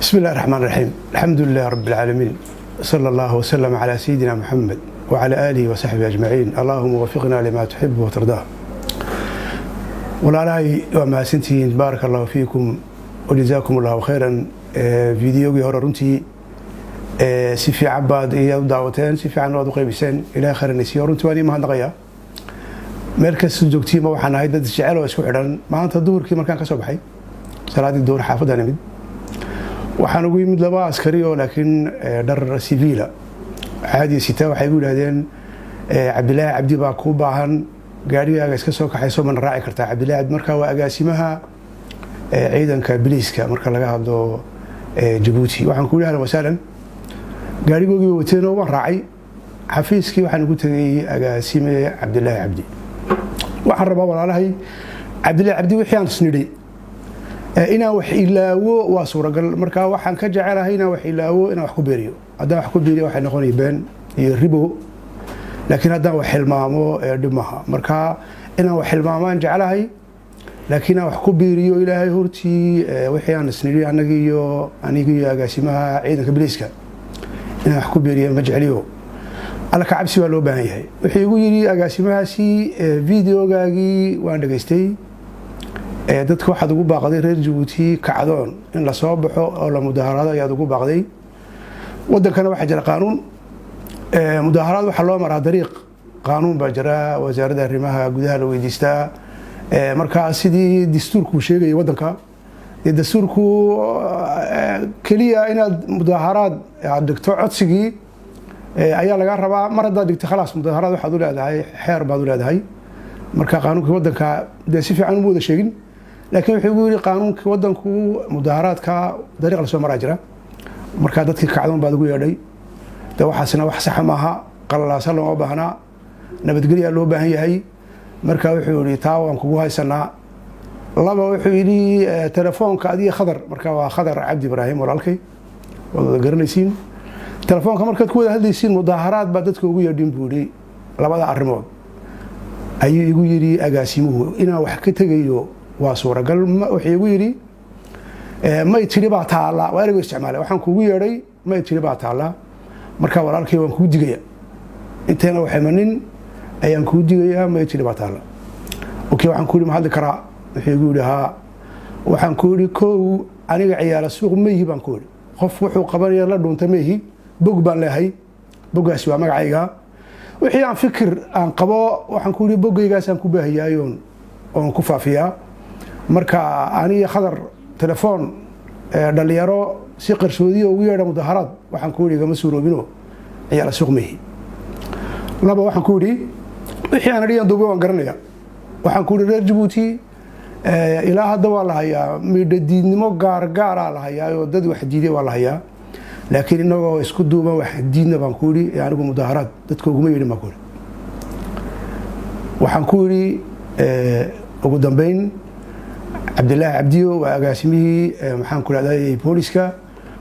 بسم الله الرحمن الرحيم، الحمد لله رب العالمين، صلى الله وسلم على سيدنا محمد وعلى آله وصحبه أجمعين، اللهم وفقنا لما تحب وترضاه. Walaalahay, waa mahadsantihiin، بارك الله فيكم وجزاكم الله خيرا. Videogii hore runtii si fiican baad iyaad u daawateen, si fiican waad u qaybiseen. Ilahay khayrana siiyo. Runtii waan ii mahadnaqayaa. Meel kasta joogtiinba waxaan ahay dad jecel oo isku xidhan. Maanta duhurkii markaan ka soo baxay salaaddii duhur, xaafadaan imid. Waxaan ugu yimid laba askari oo laakiin dhar siviila caadiya sita. Waxay igu yidhahdeen, "Cabdilaahi Cabdi baa kuu baahan, gaarigaaga iska soo kaxayso, mana raaci kartaa?" Cabdillahi Cabdi markaa waa agaasimaha ciidanka biliiska marka laga hadlo Jabuuti. Waxaan ku yidhi, "أهلا وسهلا." Gaarigoogii wateenoo waan raacay. Xafiiskii waxaan ugu tegay agaasime Cabdilaahi Cabdi. Waxaan rabaa, walaalahay, Cabdillahi Cabdi wixii aan isnidhi inaan wax ilaawo waa suuragal. Marka waxaan ka jecelahay inaan wax ilaawo inaan wax ku beeriyo. Haddaan wax ku beeriyo, waxay noqonaya been iyo ribo, laakiin haddaan wax xilmaamo, dhib maaha. Marka inaan wax xilmaamaan jeclahay, laakiin inaan wax ku biiriyo Ilaahay hortii wixii aan isnidhi anagiiyo aniga iyo agaasimaha ciidanka biliiska, inaan wax ku biiriyo ma jecliyo. Alla ka cabsi baa loo baahan yahay. Wuxuu igu yidhi agaasimahaasi, "Videogaagii waan dhegaystay. Dadka waxaad ugu baaqday reer Jabuuti kacdoon in lasoo baxo oo la mudaaharaado ayaad ugu baaqday. Wadankana waxaa jira qaanuun. Mudaaharaad waxaa loo maraa dariiq, qaanuun baa jira, wasaaradda arrimaha gudaha la weydiistaa. Markaa sidii dastuurku sheegayay waddanka, dee dastuurku keliya inaad mudaaharaad aad dhigto codsigii ayaa lagaa rabaa. Mar haddaad dhigto, khalaas, mudaaharaad waxaad u leedahay, xeer baad u leedahay." Marka qaanuunkii waddanka dee si fiican uma wada sheegin, laakiin wuxuu igu yidhi, "Qaanuunkii waddanku mudaaharaadka dariiq lasoo maraa jira. Markaa dadkii kacdoon baad ugu yeedhay. De waxaasna wax saxa maaha, qalalaasa looma baahnaa, nabadgelyaa loo baahan yahay." Marka wuxuu yidhi, "Taa waan kugu haysanaa." Laba, wuxuu yidhi, "Telefoonka adiga Khadar," marka waa Khadar Cabdi Ibraahim, walaalkay, waad wada garanaysiin, "telefoonka markaad ku wada hadlaysiin, mudaaharaad baa dadka ugu yeedhin," buu yidhi. Labada arrimood ayuu igu yidhi agaasimuhu. Inaan wax ka tegayo waa suuragal. Wuxuu igu yidhi, "May tidhi baa taalla." Waa ereygo isticmaalay. "Waxaan kugu yeedhay may tidhi baa taalla. Marka walaalkay, waan kuu digaya, intayna wax imanin ayaan kuu digayaa, may tidhi baa taalla." Okay, waxaan ku yidhi, "Ma hadli karaa?" Wuxuu igu yidhi, "Haa." Waxaan ku yidhi, "Kow, aniga ciyaala suuq meyhi," baan ku yidhi. "Qof wuxuu qabanaya la dhuunta meyhi. Bog baan leehay, boggaasi waa magacayga. Wixii aan fikir aan qabo," waxaan ku yidhi, "boggaygaasaan ku baahiyaayoon oon ku faafiyaa. Marka aniga Khadar telefoon dhalinyaro si qarsoodiya ugu yeedha mudaharaad," waxaan ku yidhi, "igama suuroobino, ciyaala suuq meyhi." Laba, waxaan ku yidhi, wixii aan adhiyan duube waan garanaya. Waxaan ku yidhi, "Reer Jabuuti ilaa hadda waa la hayaa, midho diidnimo gaargaaraa la hayaa oo dad wax diiday waa la hayaa, laakiin inagoo isku duuban wax diidna," baan ku yidhi, "anigu mudaaharaad dadka uguma yeedhin," baan ku yidhi. Waxaan ku yidhi ugu dambeyn, "Cabdilaahi Cabdiyo waa agaasimihii, maxaan ku rahday, booliska.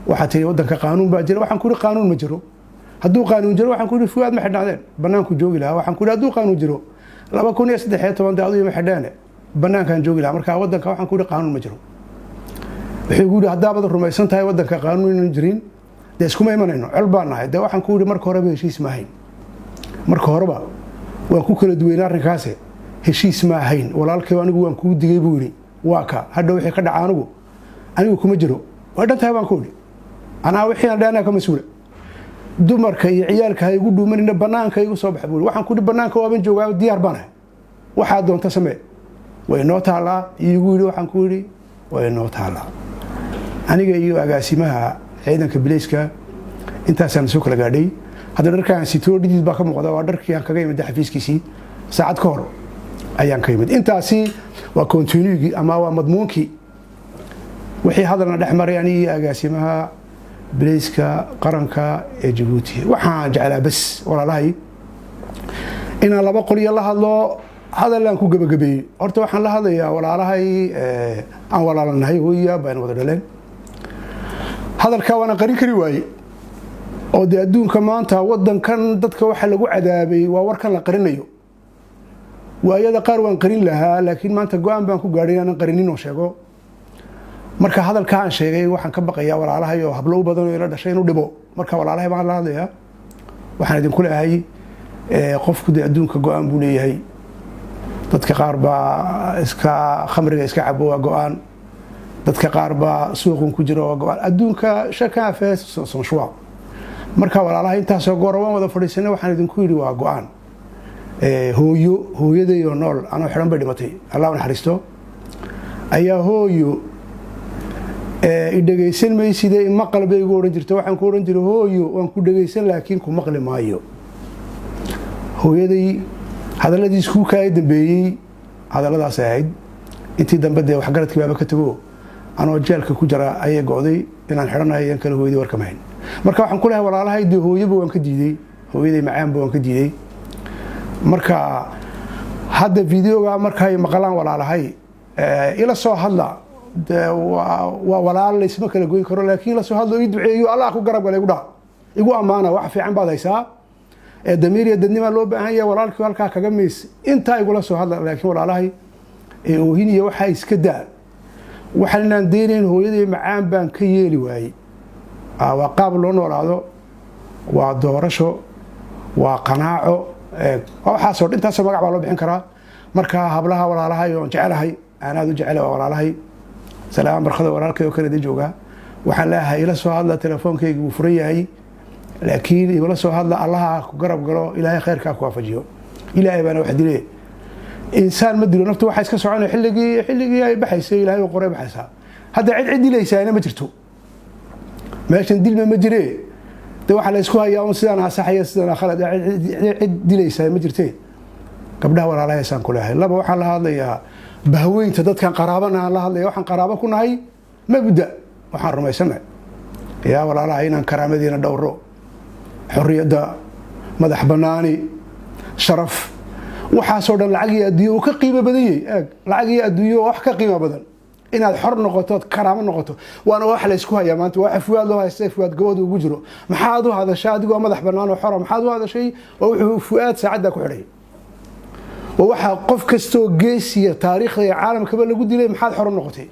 Waxaa tiri waddanka qaanuun baa jira. Waxaan ku yidhi, qaanuun ma jiro. Hadduu qaanuun jiro," waxaan ku yidhi, "Fuaad ma xidhnaadeen, banaanku joogi lahaa. Waxaan ku yidhi, hadduu qaanuun jiro, 2013 de adu ma xidheene, banaankaan joogi lahaa. Marka waddanka," waxaan ku yidhi, "qaanuun ma jiro." Wuxuu igu yidhi, "Haddaabaad rumaysan tahay waddanka qaanuun inaan jirin, dee iskuma imanayno, col baan nahay." Dee waxaan ku yidhi, marka horeba heshiis ma ahayn. Marka horeba waan ku kala duweynay arrinkaase, heshiis ma ahayn. Walaalkay, anigu waan kuu digay," buu yidhi. "Waa ka hadha wixii ka dhaca anigu kuma jiro. Way dhan tahay," baan ku idhi. "Anaa wixii aan dhe anaa ka mas-uula. Dumarka iyo ciyaalka ha igu dhuumanina, banaanka igu soo baxa," buu yidhi. Waxaan ku idhi, "Banaanka waaban joogaa, diyaar baan ahay, waxaa doonta samee. Way noo taallaa," iigu yidhi. Waxaan ku yidhi, "Way noo taallaa." Aniga iyo agaasimaha ciidanka bileyska intaasaan soo kala gaadhay. Hadda dharkaan sitoo dhidid baa ka muuqda, waa dharkii aan kaga imid xafiiskiisii, saacad ka hor ayaan ka imid. Intaasi waa contenugii ama waa madmuunkii wixii hadalna dhex maray aniga iyo agaasimaha bileyska qaranka ee Jabuuti. Waxaan jeclaa bas, walaalahay, inaan laba qolyo la hadlo, hadallaan ku gebagabeeyey. Horta waxaan la hadlayaa walaalahay aan walaalanahay, hooya baan wada dhaleen. Hadalkaa waana qarin kari waaye oo dee adduunka maanta wadankan dadka waxa lagu cadaabay waa warkan la qarinayo. Waayada qaar waan qarin lahaa, laakiin maanta go-aan baan ku gaadhay inaanan qarinin oo sheego. Marka hadalka aan sheegay, waxaan ka baqayaa walaalahay oo hablo u badan oo ila dhashay inuu dhibo. Marka walaalahay baan la hadlayaa, waxaan idinku leeyahay, qofku dee adduunka go-aan buu leeyahay. Dadka qaar baa iska khamriga iska cabo, waa go-aan. Dadka qaar baa suuqun ku jira, waa go-aan. Adduunka chacun fait son choix. Marka walaalahay, intaasoo goora waan wada fadhiisanay, waxaan idinku yidhi waa go-aan. Hooyo, hooyadayoo nool anoo xidhan bay dhimatay, Allah u naxariisto, ayaa "Hooyo, i dhegaysan mayside, imaqal" bay igu odhan jirta. Waxaan ku odhan jiray, "Hooyo, waan ku dhegaysan, laakiin ku maqli maayo." Hooyaday hadalladii iskuulkaa dambeeyey hadalladaas ahayd. Intii dambe dee waxgaradkii baaba ka tago, anoo jeelka ku jira ayay go'day. Inaan xidhanahay yan kale hooyadii warkama hayn. Marka waxaan ku lehay walaalahay, dee hooyaba waan ka diiday, hooyaday macaanba waan ka diiday. Marka hadda videoga markay maqlaan walaalahay, ila soo hadla. Waa walaal, laysma kala goyn karo, laakiin ila soo hadlo, ii duceeyo, "Allah ku garab gala" igu dha, igu ammaana, "Wax fiican baad haysaa, ee damiir iyo dadnimaa loo baahan yahay, walaalkii halkaa kaga miis." Intaa igula soo hadla. Laakiin walaalahay, ee oohin iyo waxaa iska daa. Waxaan inaan daynayn hooyadii macaan baan ka yeeli waayey. Waa qaab loo noolaado, waa doorasho, waa qanaaco, waxaasoo intaasoo magac baa loo bixin karaa. Marka hablaha walaalahay oon jecelahay, aan aada u jecelahay, waa walaalahay Salaam Barkada, walaalkay oo Kanada joogaa, waxaan leeyahay ila soo hadla. Telefoonkayga wuu furan yahay, laakiin igula soo hadla, "Allaha ku garab galo, Ilaahay khayrkaa ku waafajiyo." Ilaahay baana wax dile, insaan ma dilo. Naftu waxaa iska soconaya xilligii ay baxaysay Ilaahay uu qoray baxaysaa. Hadda cid cid dilaysaana ma jirto, meeshan dilma ma jire. De waxaa la isku hayaa un sidaan asaxaya, sidaan khalad. Cid dilaysaa ma jirte. Gabdhaha walaalahaysaan ku leeyahay. Laba, waxaan la hadlayaa bahweynta dadkan qaraabana aan la hadlaya. Waxaan qaraabo ku nahay mabda, waxaan rumaysanahay, yaa walaalaha, inaan karaamadiina dhowro, xorriyadda, madax banaani, sharaf, waxaasoo dhan lacag iyo adduunyo uu ka qiimo badan yahay. Eeg, lacag iyo adduunyo wax ka qiimo badan inaad xor noqoto, ood karaamo noqoto, waana wax laysku hayaa maanta. Waa Fuwaad loo haysta, Fuwaad gabadhu ugu jiro. "Maxaad u hadashay adigoo madax bannaan oo xora? Maxaad u hadashay?" Waa wuxuu Fu'aad saacadda ku xidhay. Waa waxaa qof kastoo geesiya taariikhda iyo caalamkaba lagu dilay: "Maxaad xor u noqotay?"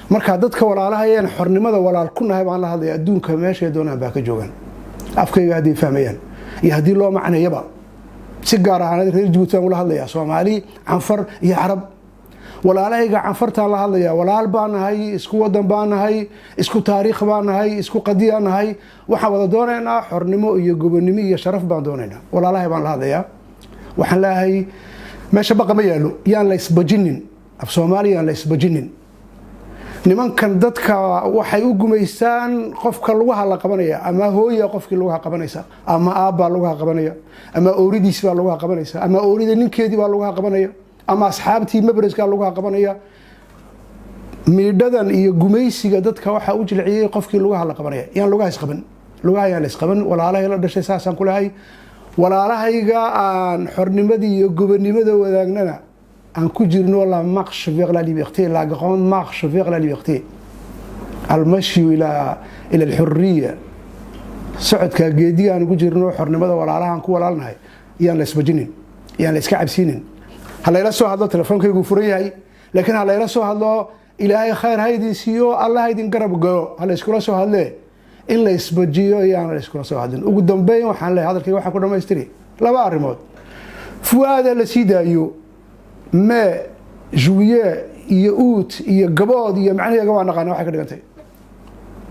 Marka dadka walaalahayeen xornimada walaal ku nahay baan la hadlaya. Adduunka meeshay doonaan baa ka joogaan, afkayga hadday fahmayaan iyo haddii loo macneeyaba, si gaar ahaan reer Jabuuti baan ula hadlayaa, Soomaali, Canfar iyo Carab. Walaalahayga Canfartaan la hadlayaa. Walaal baa nahay, isku wadan baa nahay, isku taariikh baa nahay, isku qadiyaa nahay. Waxaan wada doonaynaa xornimo iyo gobonnimo iyo sharaf baan doonaynaa. Walaalahay baan la hadlayaa. Waxaan leeyahay, meesha baqa ma yaalo, yaan la isbajinin. Af Soomaaliya, yaan la isbajinin. Nimankan dadka waxay u gumaystaan qofka lugaha la qabanaya, ama hooya qofkii lugaha qabanaysa, ama aabbaa lugaha qabanaya, ama ooridiis baa lugaha qabanaysa, ama oorida ninkeedii baa lugaha qabanaya, ama asxaabtii mabreskaa lugaha qabanaya. Miidhadan iyo gumaysiga dadka waxaa u jilciyey qofkii lugaha la qabanaya. Yaan lugaha isqaban, lugaha yaan la isqaban. Walaalahay la dhashay saasaan ku lehay. Walaalahayga aan xornimadii iyo gobonnimada wadaagnana, aan ku jirno la marche vers la liberté, la grande marche vers la liberté, المشي إلى الحرية, socodka geediga aan ugu jirno xornimada, walaalahaan ku walaalnahay, yaan la isbajinin, yaan la iska cabsiinin. Ha layla soo hadlo, telefoonkaygu furan yahay, laakiin ha layla soo hadlo, "Ilaahay khayr ha idin siiyo, Allah ha idin garab galo" ha la iskula soo hadlee. In la isbajiyo yaan la iskula soo hadlin. Ugu dambeyn waxaan leeyahay, hadalkayga waxaan ku dhamaystiri laba arrimood. Fuaada la sii daayo. Mai, juillet iyo août iyo gabood iyo macnaheega waa naqaana waxay ka dhigantay.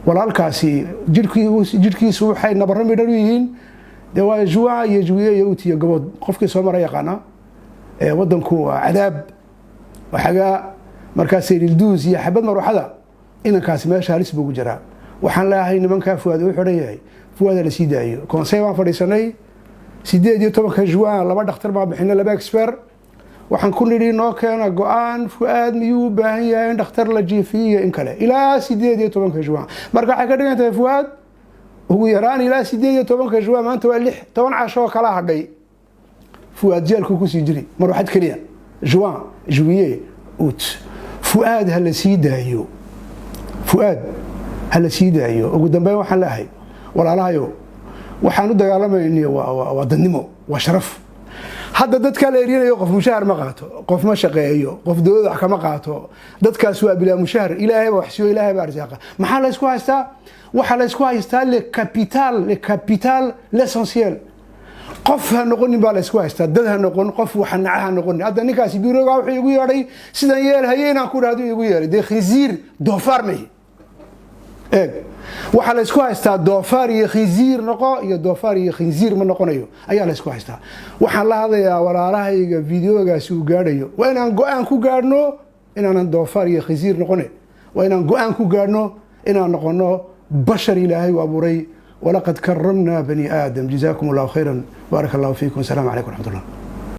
Walaalkaasi jidhkiisu waxay nabaro midhan u yihiin dee waa juin iyo juillet iyo août iyo gabood. Qofkii soo mara yaqaana. Wadanku waa cadaab waxagaa markaas ilduus iyo xabad maruuxada. Inankaasi meesha halis buu ugu jiraa. Waxaan leeyahay nimankaa Fuwaad uu xidhan yahay, Fuwaada la sii daayo. Conseil baan fadhiisanay 18-ka juin. Laba dhakhtar baan bixinay, laba expert. Waxaan ku nidhi, "Noo keena go-aan, Fuaad miyuu u baahan yahay in dhakhtar la jiifiyo iyo in kale ilaa 18-ka juin?" Marka waxay ka dhigan tahay Fuaad ugu yaraan ilaa 18-ka juin, maanta waa 6, 10 casho oo kala hadhay, Fuaad jeelku kusii jiri marwaxad keliya, juin, juillet, août. Fuaad ha la sii daayo, Fuaad ha la sii daayo. Ugu dambeyn waxaan leeyahay walaalahayo, waxaan u dagaalamayni waa dadnimo, waa sharaf. Hadda dadkaa la erinayo, qof mushahar ma qaato, qof ma shaqeeyo, qof dowlad wax kama qaato. Dadkaas waa bilaa mushahar. Ilaahay baa wax siiyo, Ilaahay baa arsaaqa. Maxaa la ysku haystaa? Waxaa la ysku haystaa le capital, le capital, l'essentiel. Qof ha noqonin baa la ysku haystaa, dad ha noqon, qof waxa naca ha noqonin. Hadda ninkaasi biroga wuxuu igu yeedhay sidan yeel haye inaan ku dhahdo igu yeedhay. Dee khinziir, doofaar mahi. Eeg, waxaa la ysku haystaa doofaar iyo khinziir noqo iyo doofaar iyo khinziir ma noqonayo ayaa la ysku haystaa. Waxaan la hadlayaa walaalahayga videogaasi uu gaadhayo. Waa inaan go-aan ku gaadhno inaanan doofaar iyo khinziir noqone. Waa inaan go-aan ku gaadhno inaan noqono bashar Ilaahay u abuuray. ولقد كرمنا بني آدم. جزاكم الله خيرا، بارك الله فيكم. السلام عليكم ورحمة الله.